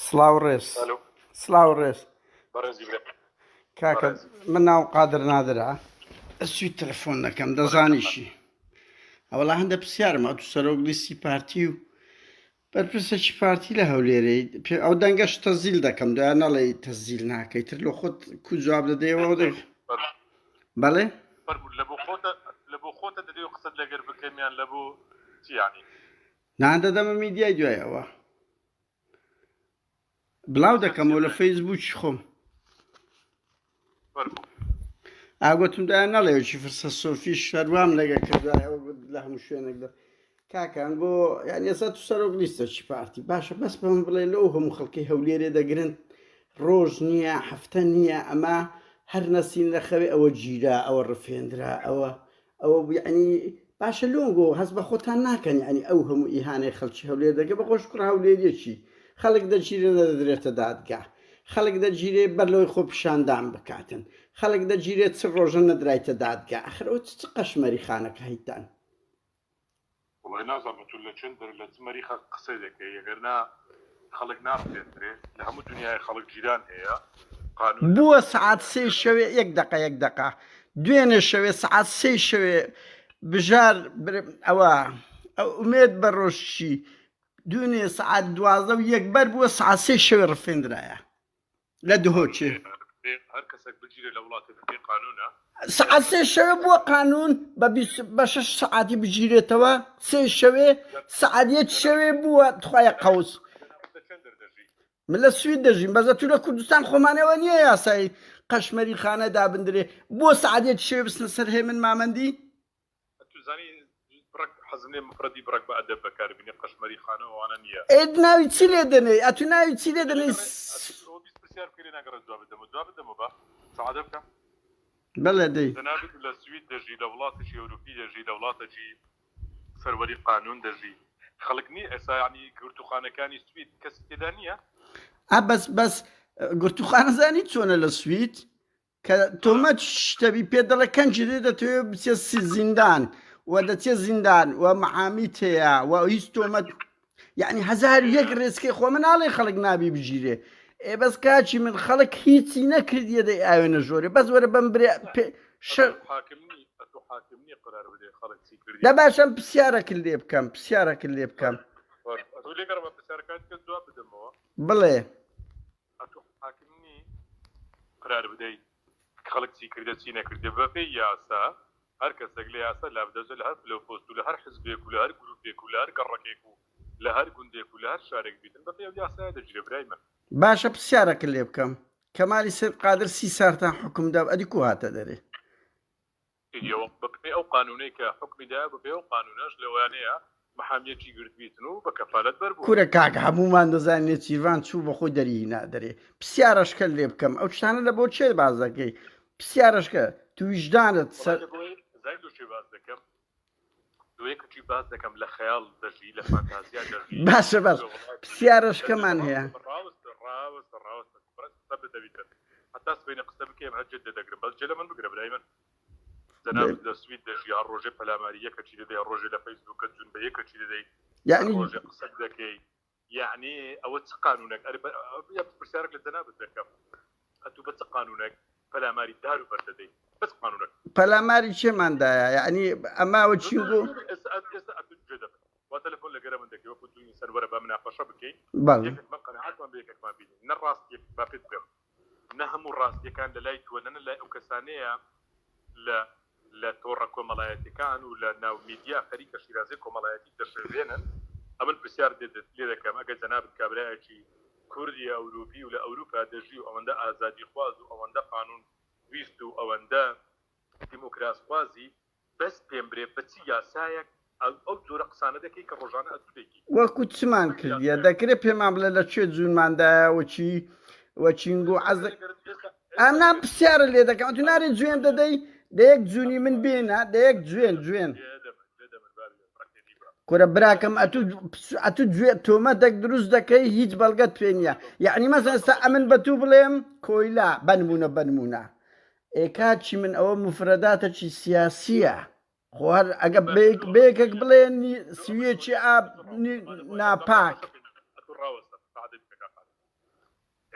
سڵاو ڕێز سڵاو ڕێز کاکە من ناو قادر نادرا سوی تەلەفۆن دەکەم دەزانیشی ئەوەڵا هەندە پرسیارم ئەو تو سەرۆک لیستی پارتی و بەرپرسێکی پارتی لە هەولێرەی ئەو دەنگەش تەزیل دەکەم دوای نەڵێی تەزیل ناکەی تر لۆ خۆت کو جواب دەدەیەوە دەک بەڵێ لە بۆ خۆتە لە بۆ خۆتە دەدەی و قسەت لەگەر بکەم یان لە بۆ چی یانی؟ نان دەدەمە میدیای دوای ئەوە بڵاو دەکەمەوە لە فەیسبووکی خۆم ئاگوتم دا نەڵێکی فرسە سۆفی شەروام لەگە کردای ئەو لە هەموو شوێنێکدا کاکان بۆ یان ئێستا تو سەرۆک لیستەکی پارتی باشە بەس بەم بڵێ لەو هەموو خەڵکی هەولێرێ دەگرن ڕۆژ نییە هەفتە نییە ئەمە هەر نەسین لە خەوێ ئەوە گیرا ئەوە ڕفێندرا ئەوە ئەوە بوو یعنی باشە لۆنگۆ هەست بە خۆتان ناکەن یعنی ئەو هەموو ئیهانەی خەڵکی هەولێر دەکە بە خۆش کوڕ هەولێریەکی خەڵک دەگیرێ نەدەدرێتە دادگا خەڵک دەگیرێ بەر لەوەی خۆ پیشاندان بکاتن خەڵک دەگیرێت چ ڕۆژە نەدرایتە دادگا ئەخر ئەو چ چ قەشمەری خانەکە هەیتان وەڵای نازانم ئەتوو لە چەند دەر لە چ مەریخە قسەی دەکەی ئەگەر نا خەڵک ناڕفێندرێ لە هەموو دنیای خەڵک جیران هەیە قانون لە بووە سەعات سێی شەوێ یەک دەقە یەک دەقە دوێنێ شەوێ سەعات سێی شەوێ بژار ئەوە ئەو ئومێد بە ڕۆژچی دوێنێ سەعات 12 و یەک بەر بووە سەعات سێی شەوێ ڕفێندرایە لە دهۆکێ. هەر کەسێک بگیرێ لە وڵاتێ بەپێی قانونە. سەعات سێ شەوێ بووە قانون بە بیست بە شەش سەعاتی بگیرێتەوە سێ شەوێ سەعات یەک شەوێ بووە تخوایە قەوس. من لە سوید دەژیم بەس ئەتوو لە کوردستان خۆمانەوە نییە یاسای قەشمەری خانە دابندرێ بۆ سەعات یەک شەوێ بچنە سەر هێمن مامەندی؟ ئەتوو زانی بڕەک حەزم لێ مفرەدی بڕەک بە ئەدەب بەکار بینی قەشمەری خانە و ئەوانە نییە. ئێ ناوی چی لێ دەنێی ئەتوو ناوی چی لێ دەنێی ئەوە 20 پرسیار بکەی لێ ناگەڕێ جواب بدەمەوە جواب بدەمەوە با سەعادە بکە. بەڵێ دەی. جەنابت لە سوید دەژی لە وڵاتێکی ئەوروپی دەژی لە وڵاتێکی سەروەری قانون دەژی خەڵک نییە ئێستا یانی گرتووخانەکانی سوید کەسی تێدا نییە؟ ئا بەس بەس گرتووخانە زانی چۆنە لە سوید کە تۆمەت شتەبی پێ دەڵێ کەنجی دێ دەتەوێ بچێ زیندان و دەچێ زیندان و محامیت هەیە و هیچ تۆمەت یعنی 1001 ڕێچکەی خۆ من ناڵێ خەڵک نابی بگیرێ ئێ بەس کاچی من خەڵک هیچی نەکردیە دەی ئاوێنە ژۆرێ بەس وەرە بەم برێ پێ شەر دە باشم پرسیارەکرد لێ بکەم پرسیارەکرد لێ بکەم بڵێ ئەتوو حاکم نی قرار بدەی خەڵک چی کردە چی نەکردە بەپێی یاسا هەر کەسێک لە یاسا لابدەجە لە هەر پلە و پۆست و لە هەر حزبێک و لە هەر گروپێک و لە هەر گەڕەکێک و لە هەر گوندێک و لە هەر شارێک بیتن بەپێی ئەو یاسایە دەگیرێ برای من. باشە پرسیارەکت لێ بکەم کەمالی سەید قادر سی سارتان حوکم دا ئەدی کو هاتە دەرێ؟ ئەوە بەپێی ئەو قانوونەی کە حوکمی دایە بەپێی ئەو قانوونەش لەوانەیە محامیەکی گرتبیتن و بە کەفالەت بەر بووە. کورە کاک هەموومان دەزانین نێچیرڤان چوو بەخۆی دەری هینا دەرێ پسیارەشکە لێ بکەم ئەو شتانە لە بۆ کێ باس دەکەی پسیارەشکە تو ویژدانت سەر زای لۆ کێ باس دەکەم لۆ یەکەکی باس دەکەم لە خەیاڵ دەژی لە فانتازیا دەژی باشە باش پسیارەشکەمان هەیە ڕاوەستە ڕاوەستە ڕاوەستە سەبرت دەبیتن هەتا سبەینێ قسە بکەی ئەم هەر جێت لێ دەگرم بەس جێ لە من بگرە برای من جەنابت لە سوید دەژی هەر ڕۆژێ پەلاماری یەکەکی دەدەی هەر ڕۆژێ لە فەیسبووکە جون بە یەکەکی دەدەی هەر یعنی ڕۆژێ قسەک دەکەی یعنی ئەوە چ قانونێک ئەرێ بە- یا پرسیارێک لە جەنابت دەکەم ئەتوو بە چ قانونێک پەلاماری دار و بەرد دەدەی بە چ قانونێک پەلاماری چێمان دایە یعنی ئەماوە چی بوو ئێستا ئێستا ئەتوو گوێ دەبن وا تەلەفۆن لەگەرە من دەکەی وەکو دوو ئینسان وەرە با مناقەشە بکەین بەڵێ یەکێکمان قەناعەتمان بە یەکێکمان بینی نە ڕاستیەک با پێت بگەم نە هەموو ڕاستیەکان لە لای تۆ نە لە لای ئەو کەسانەیە لە لە تۆڕە کۆمەڵایەتیەکان و لە ناو میدیا خەریکە شیرازەی کۆمەڵایەتی دەشێوێنن ئەمن پرسیار لێ دەکەم ئەگەر جەنابت کابرایەکی کوردی ئەوروپی و لە ئەوروپا دەژی و ئەوەندە ئازادیخواز و ئەوەندە قانون ویست و ئەوەندە دیموکراسخوازی بەس پێم برێ بە چ یاسایەک ئەو جۆرە قسانە دەکەی کە ڕۆژانە ئەتوو دەیکەی؟ وەکو چمان کردیە؟ دەکرێ پێمان بڵێ لە کوێ جوونمان دایە و چی و چینگ و عەز ئەمنا پرسیارە لێ دەکەم ئەتوو نارێ جوێن دەدەی دە یەک جوونی من بێنە دە یەک جوێن جوێن کورە براکەم ئەتوو ئەتوو جوێ تۆمەتێک دروست دەکەی هیچ بەڵگەت پێ نییە یعنی مەسەن ئێستا ئەمن بە تو بڵێم کۆیلە بەنمونە بەنمونە ئێ کاکی من ئەوە مفرەداتەکی سیاسیە خۆ هەر ئەگە بەیەکێک بڵێ سویەکی ئاب ناپاک.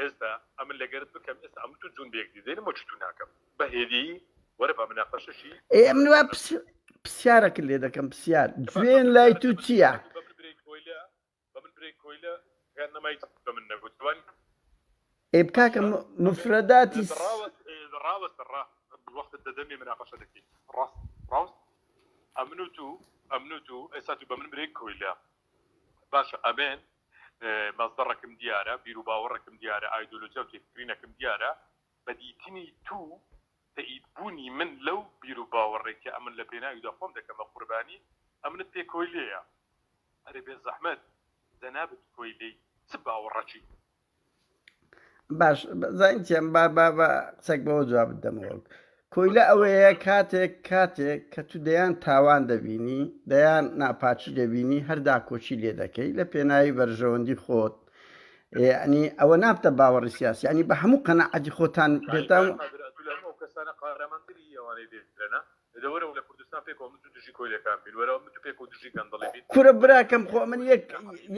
ئێستا ئەمن لەگەرت بکەم ئێستا ئەمن تو جون بەیەکدی دێنم وەکی تو ناکەم بە هێدی وەرە با مناقەشەشی ئێ ئەمن وا پرسیارەکت لێ دەکەم پرسیار جوێن لای تو چییە؟ بە من برێی کۆیلە بە من برێی کۆیلە گەر نەمای بە من نەگوت وانی ئێ کاکە مفرەداتی ڕاوەست ڕاوەستە ڕا وەختت دەدەمێ مناقەشە دەکەین ڕاست ڕاوست ئەمن و تو ئەمن و تو ئێستا تو بە من برێی کۆیلە باشە ئەمن مەسدەڕەکم دیارە، بیروباوەڕێکم دیارە، ئایدۆلۆجیا و تێفکرینەکم دیارە، بە دیتنی تو تەئید بوونی من لەو بیروباوەڕەی کە ئەمن لە پێناویدا خۆم دەکەمە قوربانی، ئەمنت پێ کۆیلەیە. ئەرێ بێ زەحمەت جەنابت کۆیلەی چ باوەڕەکی؟ باش زانین چیە با با با قسەک بەوە جوابت دەمەوە کۆیلە ئەوەیە کاتێک کاتێک کە تو دەیان تاوان دەبینی دەیان ناپاچی دەبینی هەر داکۆکی لێ دەکەی لە پێناوی بەرژەوەندی خۆت یعنی ئەوە نابتە باوەڕی سیاسی ینی بە هەموو قەنەعەتی خۆتان پێتان کەسانە قارەمانتری ئەوانەی دێنە دە وەرەوە لە کوردستان پێکەوە من تو دژی کۆیلەکان بین وەرەوە من تو پێکەوە دژی گەندەڵی بین. کورە براکەم خۆ ئەمن یەک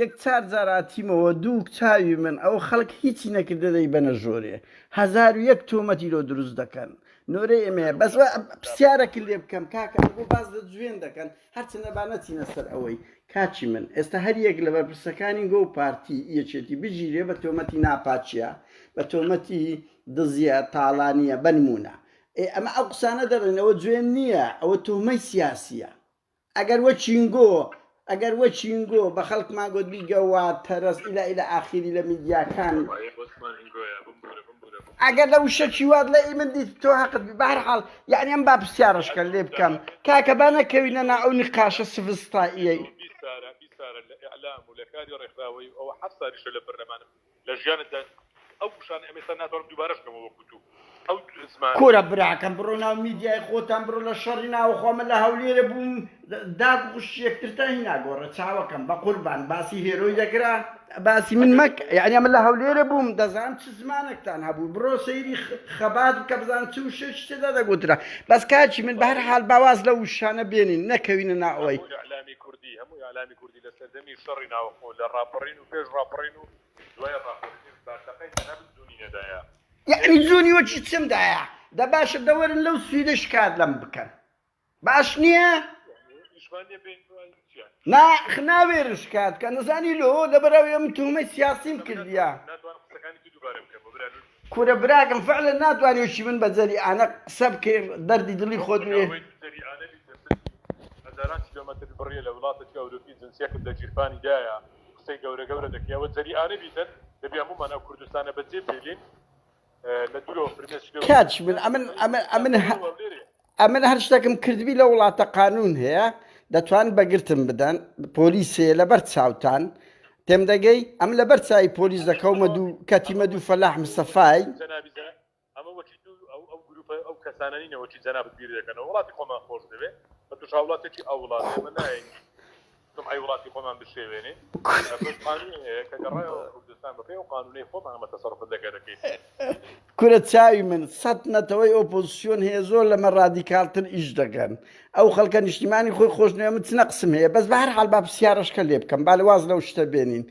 یەک چار جار هاتیمەوە دوو چاوی من ئەوە خەڵک هیچی نەکردە دەیبەنە ژۆرێ 1001 تۆمەتی لۆ دروست دەکەن نۆرەی ئێمەیە بەس وا پرسیارەکت لێ بکەم کاکە ئەگۆ باس لە جوێن دەکەن هەرچەندە با نەچینە سەر ئەوەی کاکی من ئێستا هەر یەک لە بەرپرسەکانی گۆ و پارتی یەکێتی بگیرێ بە تۆمەتی ناپاکیە بە تۆمەتی دزیە تاڵانیە بەنمونە ئێ ئەمە ئەو قسانە دەڵێن ئەوە جوێن نییە ئەوە تۆمەی سیاسیە ئەگەر وە چینگۆ ئەگەر وە چینگۆ بە خەڵکمان گۆت بیگەوە تەرەس ئیلا ئیلا ئاخیری لە میدیاکان ئەگەر لە وشەکی وات لە ئی من دیت تۆ هەقت بی بەهەرحاڵ یعنی ئەم با پرسیارەشکە لێ بکەم کاکە با نەکەوینە نا ئەو نقاشە سفستائیەی بیسارە لە ئیعلام و لە کاری ڕێکخراوەیی و ئەوە حەفت سالیشە لە پەرلەمانم لە ژیانتدا ئەو وشانە ئەم ئێستا ناتوانم دووبارەش کەمەوە وەکو تو ئەو زمانە. کورە براکەم بڕۆ ناو میدیای خۆتان بڕۆ لە شەڕی ناوەخۆ من لە هەولێرە بووم داک و خوشکی یەکترتان هینا گۆڕە چاوەکەم بەقوربان باسی هێرۆی دەکرا باسی من مەک یعنی من لە هەولێرە بووم دەزانم چ زمانێکتان هەبوو بڕۆ سەیری خەبات بکە بزانم چ وشەیەکی تێدا دەگوترا بەس کاکی من بەهەر حال با واز لەو وشانە بێنین نەکەوینە ناو ئەوەی. هەموو ئیعلامی کوردی هەموو ئیعلامی کوردی لە سەردەمی شەڕی ناوەخۆ لە ڕاپەڕین و پێش ڕاپەڕین و دوای ڕاپەڕینیش بارتەقای جەنابت زوونی نەدایە. یەعنی زوونی وەکی چم دایە؟ دە باشە دە وەرن لەو سویدە شکایەت لەم بکەن باش نییە؟ نا ناوێرن شکایەت بکەن دەزانی لۆ؟ لەبەرئەوەی من تۆمەی سیاسیم کردیە. کورە براکەم فعلا ناتوانی وەکی من بە جەریئانە قسە بکەی دەردی دڵی خۆت وێ. هەزاران کیلۆمەتر بڕیە لە وڵاتێکی ئەوروپی جنسیەکت لە گیرفانی دایە قسەی گەورە گەورە دەکەی ئەوە جەریئانە بیتن دەبی هەموومان ئەو کوردستانە بەجێ بێلین لە دوورەوە فرمێسک لێ کاچ من ئەمن ئەمن ئەمن ئەمن هەر شتێکم کردبی لە وڵاتە قانون هەیە دەتوان بەگرتم بدەن پۆلیس هەیە لەبەر چاوتان تێم دەگەی ئەم لەبەر چای پۆلیس دەکەومە دوو کەتیمە دوو فەلاح مستەفای ئەمە وەکی تو ئەو ئەو گروپە ئەو کەسانە نینە وەکی جەنابت بیر دەکەنەوە وڵاتی خۆمان خۆش دەوێ بە توش هاوڵاتێکی ئەو وڵاتە ئێمە نایەین سومعەی وڵاتی خۆمان بشێوێنین بەس قانون هەیە کە گەڕایەوە کوردستان بەپێی ئەو قانونەی خۆمان ئەمە تەسەروفت لەگەر دەکەین. کورە چاوی من سەت نەتەوەی ئۆپۆزسیۆن هەیە زۆر لەمە ڕادیکاڵتر ئیش دەکەن ئەو خەڵکە نیشتیمانی خۆی خۆش نوێ من چ نەقسم هەیە بەس بە هەر حاڵ با پرسیارەشکە لێ بکەم با واز لەو شتە بێنین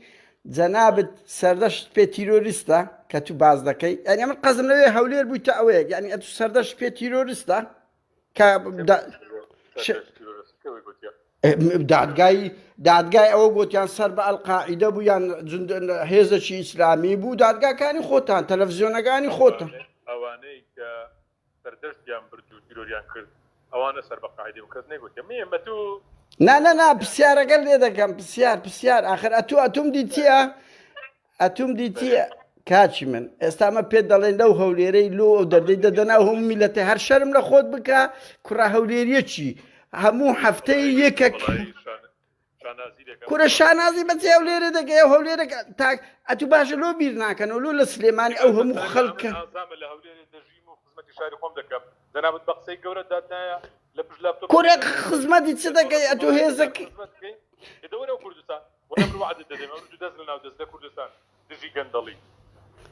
جەنابت سەردەشت پێ تیرۆریستە کە تو باس دەکەی یعنی من قەزم لەوێ هەولێر بوویتە ئەوەیەک یعنی ئەتو سەردەشت پێ تیرۆریستە کە دادگای دادگای ئەوە گوتیان سەر بە ئەلقاعیدە بوو یان هێزەکی ئیسلامی بوو دادگاکانی خۆتان تەلەڤزیۆنەکانی خۆتان ئەوانەی کە سەردەشتیان برد و تیرۆریان کرد ئەوانە سەر بە قاعیدە بوون کەس نەیگوتیە مێ مە تو نا نا نا پرسیارەکە لێ دەکەم پرسیار پرسیار ئاخر ئەتو ئەتوم دیتیە ئەتوم دیتیە کاچی من ئێستا مە پێت دەڵێن لەو هەولێرەی لۆ ئەو دەردەی دەدەنا هەموو میلەتە هەر شەرم لە خۆت بکە کوڕە هەولێریە چی هەموو هەفتەی یەکەک کورە شانازی بە چی هەولێرە دەکەی ئەو هەولێرە تاک ئەتو باشە لۆ بیر ناکەنەوە لۆ لە سلێمانی ئەو هەموو خەڵکە کورە خزمەتی چ دەکەی ئەتو هێزەک دژی گەندەڵی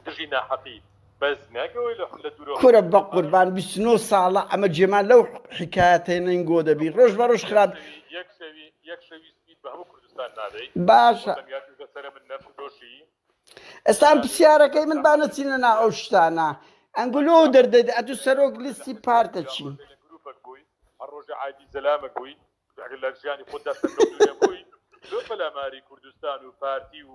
دژی ناحەقی بەس نەک ئەوەی لە لە دوورەوە کورە بەقوربان 29 ساڵە ئەمە جێمان لەو حکایەتەی نەنگۆ دەبی ڕۆژ بە ڕۆژ خراپ یەک شەوی یەک شەوی سپیت بە هەموو کوردستان نادەی باشە تەنیا لەسەرە من نەفرۆشی. ئێستا ئەم پرسیارەکەی من با نەچینە ناو ئەو شتانە ئەنگۆ لۆ دەردەدەی ئەتوو سەرۆک لیستی پارتە چی؟ لە گروپەک بووی هەر ڕۆژێ عایدی زەلامەک بووی ئەگەر لە ژیانی خۆتدا سەرکەوتوو نەبووی لۆ پەلاماری کوردستان و پارتی و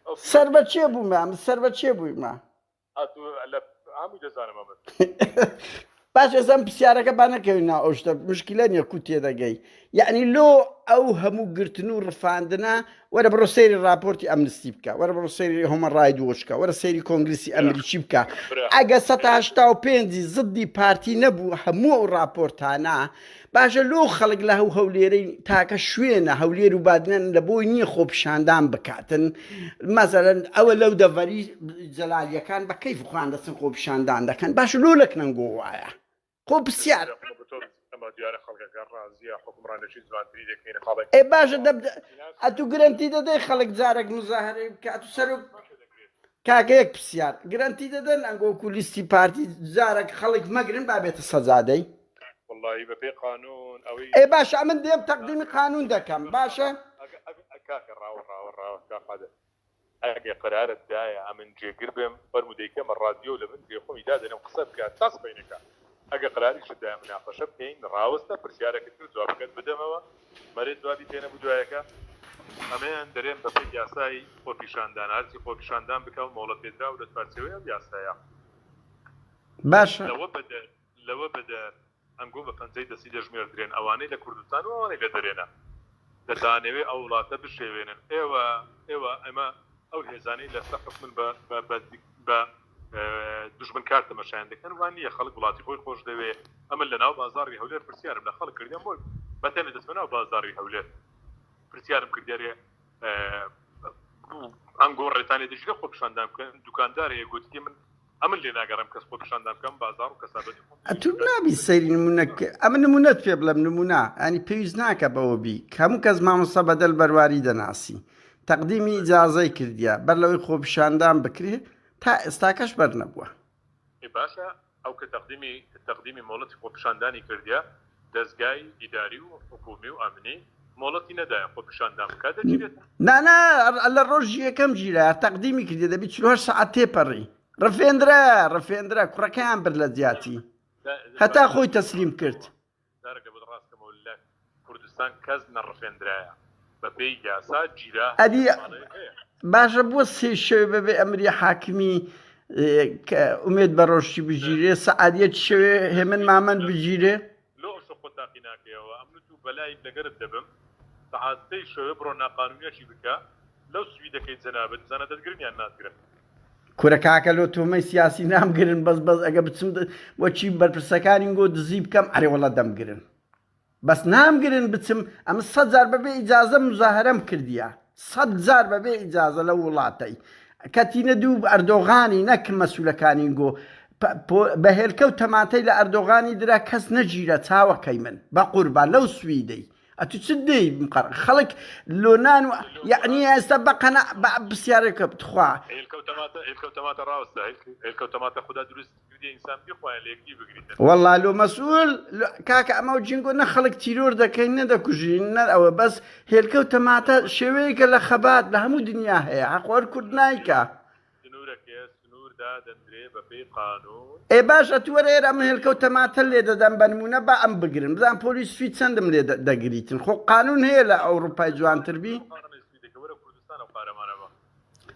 ئەو سەر بە کێ بوومە ئەمن سەر بە کێ بوویمە؟ ئەتوو لە هەمووی دەزانم ئەمن. باش ئێستا ئەم پرسیارەکە با نەکەوین ناو ئەو شتە مشکلە نییە کو تێدەگەی یعنی لۆ ئەو هەموو گرتن و ڕفاندنە وەرە بڕۆ سەیری ڕاپۆرتی ئەمنستی بکە وەرە بڕۆ سەیری هۆمە ڕاید وۆچ بکە وەرە سەیری کۆنگرسی ئەمریکی بکە ئەگە 185 زدی پارتی نەبوو هەموو ئەو ڕاپۆرتانە باشە لۆ خەڵک لە هەو هەولێرەی تاکە شوێنە هەولێر و بادینان لە بۆی نییە خۆپیشاندان بکاتن مەسەلەن ئەوە لەو دەڤەری جەلالیەکان بە کەیف خۆیان دەچن خۆپیشاندان دەکەن باشە لۆ لە کنەنگۆ وایە خۆ پرسیار ئێ باشە دەب ئەتو گرەنتی دەدەی خەڵک جارێک مزاهرەی بکە ئەتو سەرۆک کاکە یەک پرسیار گرەنتی دەدەن ئەنگۆکو لیستی پارتی جارێک خەڵک مەگرن با بێتە سەجادەی وەڵاهی بەپێی قانون ئەوەی ئێ باشە ئەمن دێم تەقدیمی قانون دەکەم باشە. کاکە ڕاوە ڕاوە ڕاوە کاک قادر ئەگە قەرارت دایە ئەمن جێگر بم فەرموو دەیکەمە ڕادیۆ لە بن جێ خۆمی دادەنێم قسە بکە تا سبەینەکە ئەگە قەراریشت دایە مناقەشە بکەین ڕاوەستە پرسیارەکت کرد جوابەکەت بدەمەوە مەرێ جوابی پێ نەبوو دوایەکە ئەمەیان دەرێم بەپێی یاسای خۆپیشاندان هەرچی خۆپیشاندان بکە و مۆڵەت پێدراو لە چوارچێوەی ئەو یاسایە باشە لەوە بەدەر لەوە بەدەر ئەنگۆ بە پەنجەی دەستی دەژمێردرێن ئەوانەی لە کوردستان و ئەوانەی لە دەرێنە دەتانەوێ ئەو وڵاتە بشێوێنن ئێوە ئێوە ئەمە ئەو هێزانەی لە سە حکومن بە بە بە بە دوژمنکار تەمەشایان دەکەن وا نییە خەڵک وڵاتی خۆی خۆش دەوێ ئەمن لە ناو بازاڕی هەولێر پرسیارم لە خەڵک کردیان بۆ بەتەنێ دەچمە ناو بازاڕی هەولێر پرسیارم کردیارێ ئەنگۆ ڕێتانێ دەژیرە خۆپیشاندان بکەن دوکاندار هەیە گوتی من ئەمن لێ ناگەڕێم کەس خۆپیشاندان بکەم بازاڕ و کەسابەتی خۆم ئەتو نابی سەیری نمونە ئەمە نمونەت پێ بڵێم نمونە ئەنی پێویست ناکە بەوە بی هەموو کەس مامۆستا بەدەل بەرواری دەناسی تەقدیمی ئیجازەی کردیە بەر لەوەی خۆپیشاندان بکرێ تا ئێستاکەش بەر نەبووە. ئێ باشە ئەو کە تەقدیمی تەقدیمی مۆڵەتی خۆپیشاندانی کردیە دەزگای ئیداری و حکومی و ئەمنی مۆڵەتی نەدایە خۆپیشاندان بکات دەگیرێت؟ نا نا لە ڕۆژی یەکەم گیرا تەقدیمی کردیە دەبی 48 سەعات تێپەڕی ڕفێندرا ڕفێندرا کوڕەکەیان برد لە جیاتی هەتا خۆی تەسلیم کرد. جارەکە بۆت ڕاست کەمەوە لە کوردستان کەس نەڕفێندرایە بەپێی یاسا گیرا ئەدی ماڵەیەک هەیە. باشە بۆ سێ شەوێ بەبێ ئەمری حاکمی کە ئومێد بە ڕۆشتی بگیرێ سەعات یەک شەوێ هێمن مامەند بگیرێ؟ لۆ ئەوشەو خۆت تاقی ناکەیەوە ئەمن و تو بەلای لەگەرت دەبم سەعات سێی شەوێ بڕۆ ناقانونیەکی بکە لەو سویدەکەی جەنابت بزانە دەتگرن یان ناتگرن. کورە کاکە لۆ تۆمەی سیاسی نامگرن بەس بەس ئەگە بچم وەکی بەرپرسەکانین گۆ دزی بکەم ئەرێ وەڵا دەمگرن بەس نامگرن بچم ئەمە سە جار بەبێ ئیجازە مزاهرەم کردیە سە جار بەبێ ئیجازە لە وڵاتەی کەتینە دوو ئەردۆغانی نەک مەسولەکانی گۆ بە هێلکە و تەماتەی لە ئەردۆغانی درا کەس نەگیرا چاوەکەی من بە قوربان لەو سویدەی ئەتو چ دێی مقەڕ خەڵک لۆنان و یعنی ئێستا بە قەنا بە پرسیارێکە تخوا هێلکە و تەماتە هێلکە و تەماتە ڕاوەستە هێلکە و تەماتە خودا دروست کردی ئینسان بیخوایە لە یەکدی بگریتن. وەڵا لۆ مەسئول کاکە ئەمە و جینگۆ نە خەڵک تیرۆر دەکەین نە دەکوژین نە ئەوە بەس هێلکە و تەماتە شێوەیەکە لە خەبات لە هەموو دنیا هەیە حەق هەر کورد نایکا. سنورەکێ سنور دادەندرێ بەپێی قانون. ئێ باش ئەتو وەرە ئێرە ئەمن هێلکە و تەماتە لێ دەدەم بە نمونە با ئەم بگرن بزان پۆلیس سوید چەندم لێ دەگریتن خۆ قانون هەیە لە ئەوڕوپای جوانتر بی.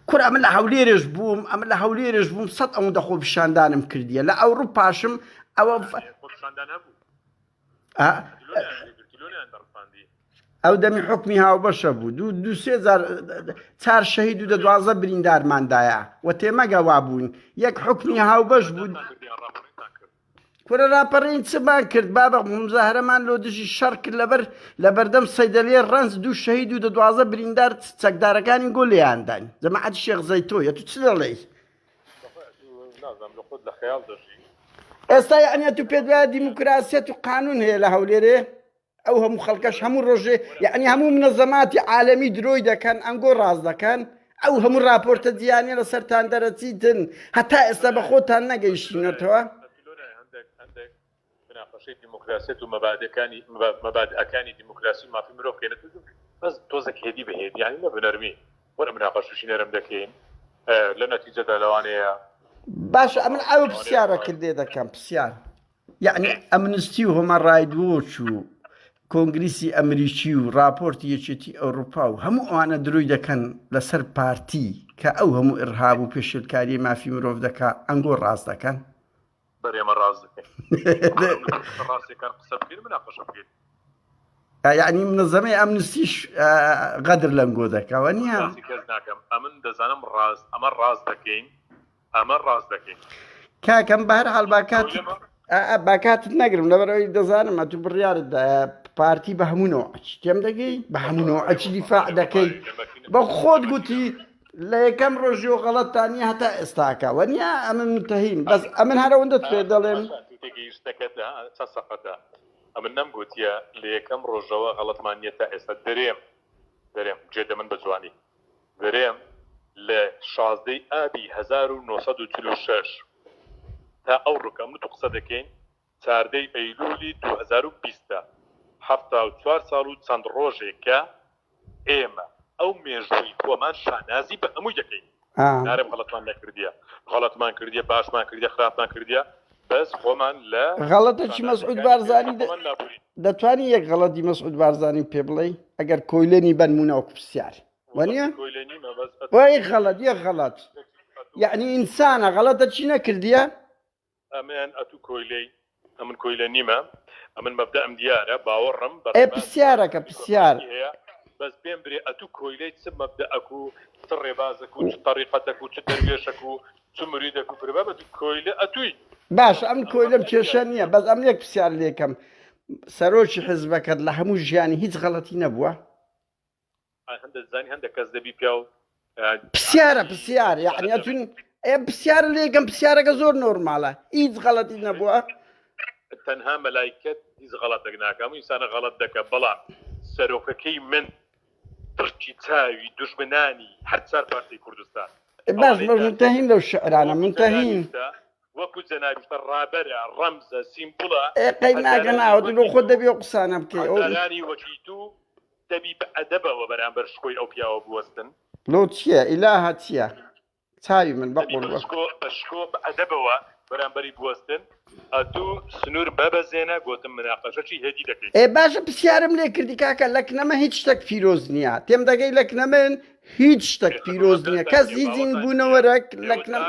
کورە ئەمن لە هەولێرێش بووم ئەمن لە هەولێرێش بووم سەد ئەوەندە خۆپیشاندانم کردیە لە ئەوڕوپاشم ئەوە ئەو دەمی حوکمی هاوبەشە بوو دوو دوو سێ جار چار شەهید و دە 12 بریندارماندایە و تێمەگە وابووین یەک حوکمی هاوبەش بوو کورە راپەڕین چمان کرد بابە مزاهرەمان لۆ دژی شەڕ کرد لەبەر لەبەردەم سەیدەلیە ڕەنج دوو شەهید و دە 12 بریندار چەکدارەکانی گۆ لێیانداین جەماعەتی شێخ زەیتۆ یە تو چ دەڵێی ئێستا یعنی ئەتو پێت وایە دیموکراسیەت و قانون هەیە لە هەولێرێ ئەو هەموو خەڵکەش هەموو ڕۆژێ یعنی هەموو منەزەماتی عالەمی درۆی دەکەن ئەنگۆ ڕاست دەکەن ئەو هەموو راپۆرتە جیانە لەسەرتان دەرەچیتن هەتا ئێستا بە خۆتان نەگەیشتینەتەوە مناقەشەی دیموکراسیەت و مەبادئەکانی مەبادئەکانی دیموکراسی و مافی مرۆڤ بکەین بەس تۆزێک هێدی بە هێدی یانی نە بە نەرمی وەرە مناقەشەشی نەرم دەکەین. لە نەتیجەدا لەوانەیە باشە ئەمن ئەو پرسیارە کردێ دەکەم پرسیار یعنی ئەمنستی و هۆمە ڕایدوۆچ و کۆنگریسی ئەمریکی و راپۆرتی یەکێتی ئەوروپا و هەموو ئەوانە درۆی دەکەن لەسەر پارتی کە ئەو هەموو ئرهاب و پێشێلکاری مافی مرۆڤ دەکا ئەنگۆ ڕاست دەکەن بەرێ ئێمە ڕاست دەکەین ڕاستەکان قسە بکەین مناقەشە بکەین یعنی منەزەمەی ئەمنستیش غەدر لەنگۆ دەکەوە نییە کەس ناکەم ئەمن دەزانم ڕاست ئەمە ڕاست دەکەین ئەمە ڕاست دەکەین کاکەم بەهر حال باکات باکاتت نەگرم لەبەرەوەی دەزانم ئەتو بڕیارت پارتی بە هەموو نەوعەکی تێم دەگەی بە هەموو نەوعەکی دیفاع دەکەی بە خۆت گوتی لە یەکەم ڕۆژی و غەڵەتتان نیە هەتا ئێستاکە وەنیە ئەمن متهیم بەس ئەمن هەر ئەوەندەت پێ دەڵێم. تێگەیشتنەکەت چەند سەقەتە ئەمن نەمگوتیە لە یەکەم ڕۆژەوە غەڵەتمان نیە تا ئێستا دەرێم دەرێم گوێ دەمن بە جوانی دەرێم لە شازدەی ئابی 1946 تا ئەو ڕکە من تو قسە دەکەین چاردەی ئەیلولی 2020 74 ساڵ و چەند ڕۆژێکە ئێمە ئەو مێژووی خۆمان شانازی بە هەمووی دەکەین نارێم غەڵەتمان نەکردیە غەڵەتمان کردیە باشمان کردیە خراپمان کردیە بەس خۆمان لە غەڵەتەکی مەسعود بارزانی دەتوانی یەک غەڵەتی مەسعود بارزانی پێ بڵێ ئەگەر کۆیلەنی بەنمونە وەکو پرسیار وەنیە وای غەڵەت یەک غەڵەت یعنی ئینسانە غەڵەتە چی نەکردیە ئەمن ئەتوو کۆیلەی ئەمن کۆیلە نیمە ئەمن مەبدەئم دیارە باوەڕم بە ئێ پرسیارەکە پرسیار هەیە بەس پێم برێ ئەتوو کۆیلەی چ مەبدەئەک و چ ڕێبازەک و چ تەریقەتەک و چ دەروێشەک و چ مریدەک و فرە بە کۆیلە ئەتووی باش ئەم کۆیلەم کێشە نییە بەس ئەم یەک پرسیار لێکەم سەرۆکی حزبەکەت لە هەموو ژیانی هیچ غەڵەتی نەبووە هەندێک زانی هەندێک کەس دەبی پیاو پرسیارە پرسیار یعنی ئەتون ئێ پرسیار لێکەم پرسیارەکە زۆر نۆرمالە هیچ غەڵەتی نەبووە تەنها مەلایکەت هیچ غەڵەتێک ناکە هەموو ئینسانە غەڵەت دەکە بەڵام سەرۆکەکەی من پرچی چاوی دوژمنانی هەر چار پارچەی کوردستان باش بەس منتەهین لەو شعرانە منتەهین وەکو جەنابیشتە ڕابەرە ڕەمزە سیمبوڵە ئێ قەی ناکە ناوە لۆ خۆت دەبی ئەو قسانە بکەی ئەو هەزارانی وەکی تو دەبی بە ئەدەبەوە بەرامبەر شکۆی ئەو پیاوە بوەستن. لۆ چیە ئیلاهە چیە چاوی من دەبی بە شکۆ بە شکۆ بە ئەدەبەوە بەرامبەری بوەستن ئەتوو سنوور مەبەزێنە گۆتم مناقەشەکی هێدی دەکەین. ئێ باشە پسیارم لێ کردی کاکە لەکنەمە هیچ شتەک پیرۆز نیە تێم دەگەی لەکنەمن هیچ شتەک پیرۆز نیە کەس هیچ بوونەوەرەک لەکنەم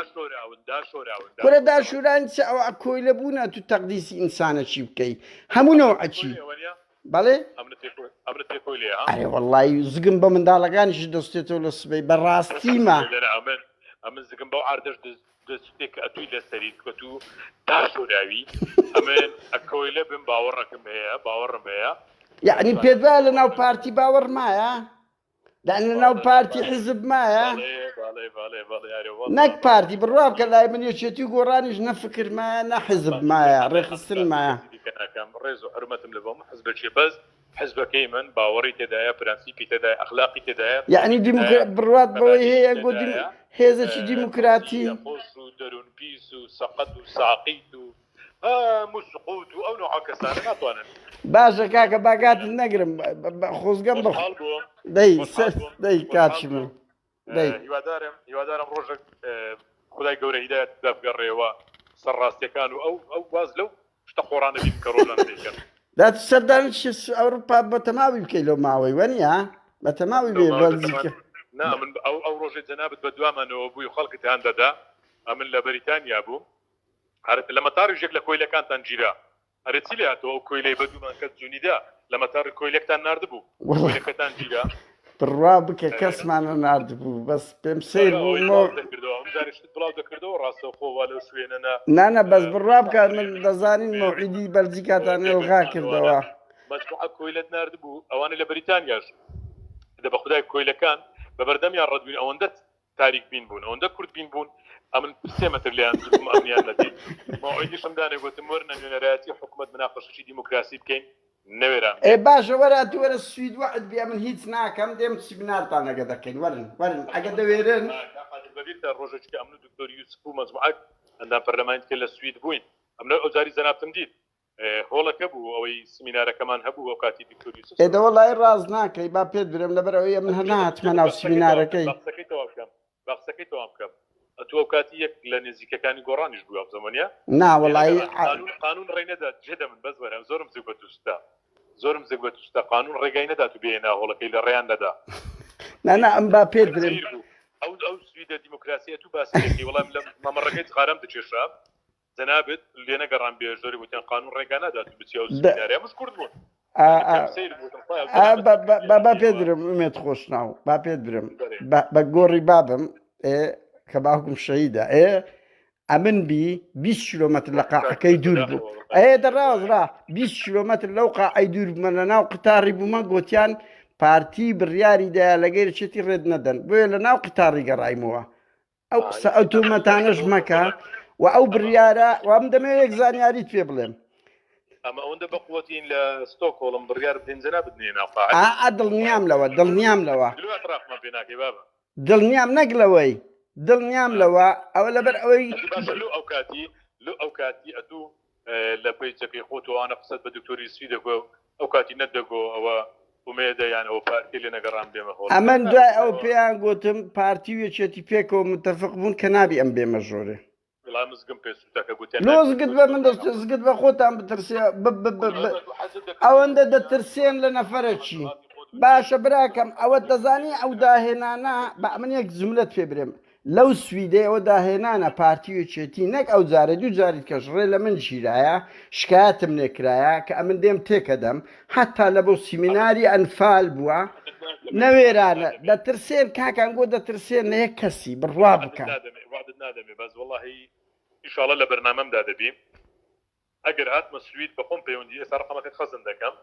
کورە داشوران چ ئەوە کۆیلە بوونە تو تەقدیسی ئینسانەکی بکەی هەموو نەوعەکی بەڵێ ئەرێ وەڵی زگم بە منداڵەکانیش دەستێتەوە لە سبەی بە ڕاستیمە ئەمن زگم بەو عردەش دەستێک کە ئەتوی لەسەری کە تو داشۆراوی ئەمن ئەکۆیلە بم باوەڕەکەم هەیە باوەڕم هەیە یعنی پێت وایە لە ناو پارتی باوەڕ مایە لەناو ناو پارتی حیزب مایە نەک پارتی بڕوا بکە لای من یەکێتی و گۆڕانیش نە فکر مایە نە حیزب مایە ڕێخستن مایە ڕێز و حرمەتم لە بۆم حزبەکێ بەس حزبەکەی من باوەڕی تێدایە پرەنسیپی تێدایە ئەخلاقی تێدایە یعنی بڕوات بەوەی هەیە گۆ هێزێکی دیموکراتی خۆش و دەروون پیس و سەقەت و ساقیت و هەموو سقوط و ئەو نوعە کەسانە ناتوانن. باشە کاکە با کاتت نەگرم خۆزگەم بە دەی دەی کاچی من دەی هیوادارم هیوادارم ڕۆژێک خدای گەورە هیدایەت بدا بگەڕێەوە سەر ڕاستیەکان و ئەو ئەو واز لەو شتە خۆڕانە بین کە ڕۆژانە دەیکەن. دا تو سەردانی ئەوروپا بە تەماوی بکەی لەو ماوەی وەنیە بە تەماوی بێ بەلجیکا. نا من ئەو ئەو ڕۆژەی جەنابت بە دوامانەوە بووی و خەڵکت هان دەدا ئەمن لە بەریتانیا بووم ئەرێ لە مەتاڕیش یەک لە کۆیلەکانتان گیرا ئەرێ چی لێ هاتەوە ئەو کۆیلەی بە دوومان کەس جونیدا لە مەتاڕی کۆیلەکتان ناردبوو کۆیلەکەتان گیرا بڕوا بکە کەسمان نەناردبوو بەس پێم سەیر بوو مۆ دەکردەوە ئەم جارێ شتت بڵاو دەکردەوە ڕاستەوخۆ وا لەو شوێنە نا نانا بەس بڕوا بکە من دەزانین مەوعیدی بەلجیکاتان ئێلغا کردەوە مەجموعە کۆیلەت ناردبوو ئەوانەی لە بەریتانیاش دە بە خودای کۆیلەکان بە بەردەمیان ڕەتبووین ئەوەندە تاریک بین بوون ئەوەندە کورت بین بوون ئەمن سێ مەتر لێیان دوور بووم ئەمنیان نەدیت مەوعیدیشم دانێ گوتم وەرنە نوێنەرایەتی حکومەت مناقەشەکی دیموکراسی بکەین نەوێران ئێ باشە وەرە ئەتوو وەرە سوید وەعد بی ئەمن هیچ ناکەم دێم سیمینارتان ئەگە دەکەین وەرن وەرن ئەگە دەوێرن. کاک قادر بەبیرتە ڕۆژێکی کە ئەمن و دکتۆر یوسف و مەجموعەک ئەندام پەرلەمانی دیکە لە سوید بووین ئەمن ئەوجاری جەنابتم دیت هۆڵەکە بوو ئەوەی سمینارەکەمان هەبوو ئەو کاتی دکتۆر یوسف ئێ دەوەڵای ڕاست ناکەی با پێت برێم لەبەر ئەوەی ئەمن هەر نەهاتمە ناو سمینارەکەی. با قسەکەی تەواو کەم با قسەکەی تەواو. وام بکەم. ئەتوو ئەو کاتی یەک لە نزیکەکانی گۆڕانیش بووی وابزانم وەنیە؟ نا وەڵایی قانون قانون ڕێی نەدا جێ دەمن بەس وەرە زۆرم زگ بە توستا زۆرم زگ بە توستا قانون ڕێگای نەدا تو بێیە ناو هۆڵەکەی لە ڕێیان نەدا. نا نا ئەم با پێت برێم. سەیر بوو ئەو ئەو سویدە دیموکراسی ئەتوو باسی دەکەی وەڵا لە مەمەڕەکەی جغارەم دەکێشا جەنابت لێ نەگەڕام بێ زۆری وتیان قانون ڕێگا نادات تو بچی ئەو سمینارە ئەمەش کورد بوون با پێ درم ئومێد خۆشناو با پێت برم بە گۆڕی بابم کە باوکم شەیدە ئێ ئەمن بی 20 کیلومتر لە قاعەکەی دوور بوو ئەێ دەڕاوەڕا 20 کیلومتر لەو قاعەی دوور بمە لە ناو قتاری بوومە گوتیان پارتی بڕیاری دایە لەگەر چێتی ڕێت نەدەن بۆیە لە ناو قتاری گەڕایمەوە ئەو قسە ئەو تۆمەتانەش مەکە و ئەو بڕیارە وام دەمەوێت یەک زانیاریت پێ بڵێم ئەمە ئەوەندە بە قوتین لە ستۆکۆڵم بڕیار بدەین جەنابت نێ ناو قاعە ئا دڵنیام لەوە دڵنیام لەوە لۆ اعترافمان پێ ناکەی بابە دڵنیام نەک لەوەی دڵنیام لەوە ئەوە لەبەر ئەوەی باشە لۆ ئەو کاتی لۆ ئەو کاتی ئەتوو لە پەیجەکەی خۆت و ئەوانە قسەت بە دکتۆر یوسفی دەگۆ ئەو کاتی نەتدەگۆ ئەوە ئومێدە یان ئەوە پارتی لێ نەگەڕام بێمە هۆڵ ئەمن دوای ئەو پێیان گوتم پارتی و یەکێتی پێکەوە متفق بوون کە نابی ئەم بێمە ژۆرێ. وەڵا من زگم پێ سوتا کە گوتیان لۆ زگت بە من دەست زگت بە خۆتان بترسێ ب ب ب ب ئەوەندە دەترسێن لە نەفەرەکی باشە براکەم ئەوە دەزانی ئەو داهێنانە بە من یەک جملەت پێ برێم لەو سویدەی ئەوە داهێنانە پارتی و یەکێتی نەک ئەو جارە دوو جاری کەش ڕێ لە من گیرایە شکایەتم لێ کرایە کە ئەمن دێم تێکەدەم حەتا لە بۆ سیمیناری ئەنفال بووە نەوێرانە دەترسێن کاکان گۆ دەترسێن لە یەک کەسی بڕوا بکە. وەعدت نادەمێ بەس وەڵاهی ئیشاڵا لە بەرنامەمدا دەبی. ئەگەر هاتمە سوید بەخۆم پەیوەندی ئێستا ڕەقەمەکەت خەزن دەکەم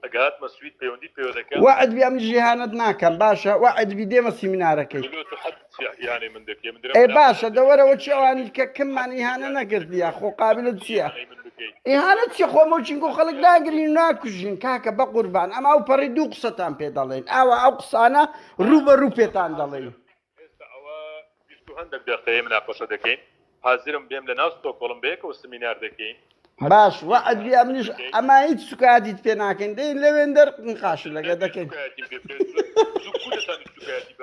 ئەگە هاتمە سوید پەیوەندیت پێوە دەکەم. وەعد بی ئەمنیش ئیهانەت ناکەم باشە وەعد بی دێمە سیمینارەکەی. لۆ تۆ حەد چیە ئیهانەی من دەکەی ئەمن درێم ئێ برام باشە حەد دە دەکەی وەرەوە چی ئەوانی کە کممان ئیهانە نەکردیە خۆ قابلت چیە ئیهانەی من بکەی. ئیهانە چیە خۆ مۆچین گۆ خەڵک ناگرین و ناکوژین کاکە بەقوربان ئەمە ئەو پەڕی دوو قسەتان پێ دەڵێین ئاوا ئەو قسانە ڕوو بە ڕوو پێتان دەڵێین. ئێستا ئەوە 20 و هەندەک دەقەیە مناقەشە دەکەین حازرم بێم لە ناو ستۆکۆڵم بەیەکەوە سمینار دەکەین باش وەعد بی ئەمنیش ئەما هیچ سوکایەتیت پێ ناکەین دێین لەوێندەر نقاش لەگە دەکەین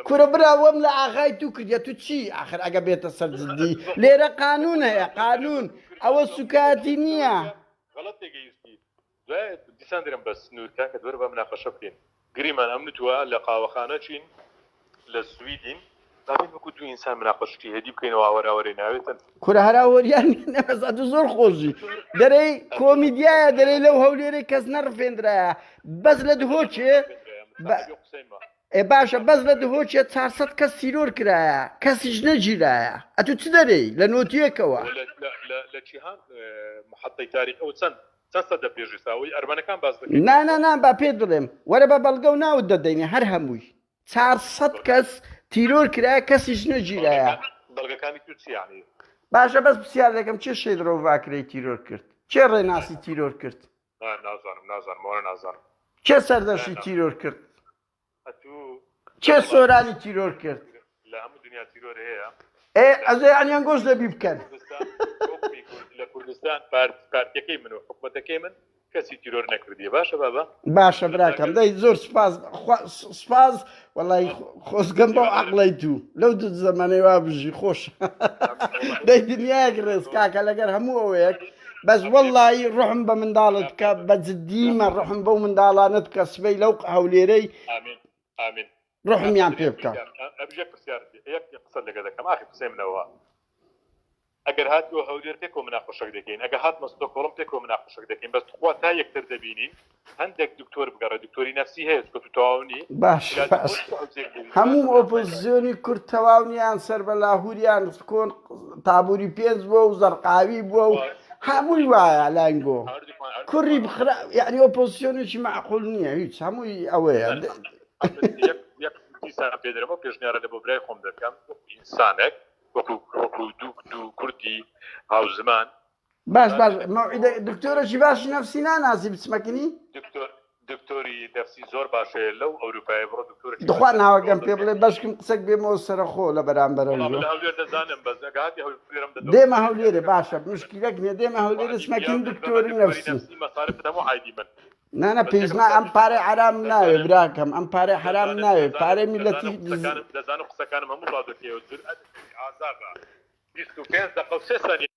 کورە برا وەم لە ئاغای تو کردە تو چی ئاخر ئەگە بێتە سەر جدی لێرە قانون هەیە قانون ئەوە سوکایەتی نییە. غەڵەت تێگەیشتی دوای دیسان درم بە سنوور کاکە دوەرە با مناقەشە بکەین گریمان ئەمن و توە لە قاوەخانە چین لە سویدین با بێین وەکو دوو ئینسان مناقەشەکی هێدی بکەینەوە ئاوەر ئاوەرەی ناوێتن. کورە هەرا وەریان نیە نەبەس ئەتو زۆر خۆشی دەرێی کۆمیدیایە دەرێی لەو هەولێرەی کەس نەڕفێندرایە بەس لە دهۆکێ ئێ باشە بەس لە دهۆکێ 400 کەس تیرۆر کرایە کەسیش نەگیرایە ئەتو چ دەرێی لە نۆتیەکەوە لە چیهان محەتەی تاریخ ئەوە چەند چەند سەدە پێش ئێستا ئەوەی ئەرمەنەکان باس دەکەی نا نا نا با پێت بڵێم وەرە بە بەڵگە و ناوت دەدەینێ هەر هەمووی 400 کەس تیرۆر کرایە کەسیش نەگیرایە. بەڵگەکانی تو چی یانی؟ باشە بەس پرسیار دەکەم کێ شەید ڕۆڤاکرەی تیرۆر کرد؟ کێ ڕێناسی تیرۆر کرد؟ نا نازانم نازانم ئەوانە نازانم. کێ سەردەشتی تیرۆر کرد؟ ئەتوو کێ سۆرانی تیرۆر کرد؟ لە هەموو دنیا تیرۆر هەیە. ئێ ئەزێ یانیان گۆش دەبی بکەن. حکومی کورد لە کوردستان پارتیەکەی من و حکومەتەکەی من کەسی تیرۆر نەکردیە باشە بابە. باشە براکەم دەی زۆر سوپاس سوپاس وەڵی خۆزگەم بەو عەقڵەی تو لەو دوو زەمانەی وا بژی خۆش دەی دنیایەک ڕێز کاکە لەگەر هەموو ئەوەیەک بەس وەڵی ڕحم بە منداڵت بکە بە جدیمە ڕحم بەو منداڵانت بکە سبەی لەو هەولێرەی ڕحمیان پێ بکە. ئەبژێ پرسیار یەک قسە لەگە دەکەم ئاخر قسەی منەوە ئەگەر هاتیەوە هەولێر پێکەوە مناقەشەک دەکەین ئەگەر هاتمە ستۆکهۆڵم پێکەوە مناقەشەک دەکەین بەس توخوا تا یەکتر دەبینین هەندێک دکتۆر بگەڕێ دکتۆری نەفسی هەیە چونکە تو تەواو نی باش عیلاجی باش خۆت ئەو جێک بووی هەموو ئۆپۆزسیۆنی کورد تەواو نیان سەر بە لاهوریان کۆن تابوری پێنج بووە و زەرقاوی بووە و هەمووی وایە لاینگۆ کوڕی بخرا یعنی ئۆپۆزسیۆنێکی معقول نییە هیچ هەمووی ئەوەیە یەک یەک دیسان پێ دەرم ئەو پێشنیارە لە بۆ برای خۆم دەکەم وەکو ئینسانێک وەکو وەکو دوو دوو کوردی هاوزمان باش باش مەوعیدە دکتۆرەکی باشی نەفسی ناناسی بچمەکنی دکتۆر دکتۆری نەفسی زۆر باشەیە لەو ئەوروپایە بڕۆ دکتۆرێکی دخوا باشە ناوەکەم پێ بڵێ بەشکم قسەک بێمەوە سەرەخۆ لە بەرامبەرە وەڵا من لە هەولێر دەزانم بەس ئەگە هاتی هەولێرم دەدەم دێمە هەولێرێ باشە مشکیلەک نییە دێمە هەولێرێ چمەکن دکتۆری نەفسی مەسارفت هەموو عایدی من. نانا پێویست نا ئەم پارەی حەرام ناوێ براکەم ئەم پارەی حەرام ناوێ پارەی میلەتی دەزانم قسەکانم هەموو بڵاو دەکەیەوە جورئەت ئازابە 25 دقە و سێ سانی.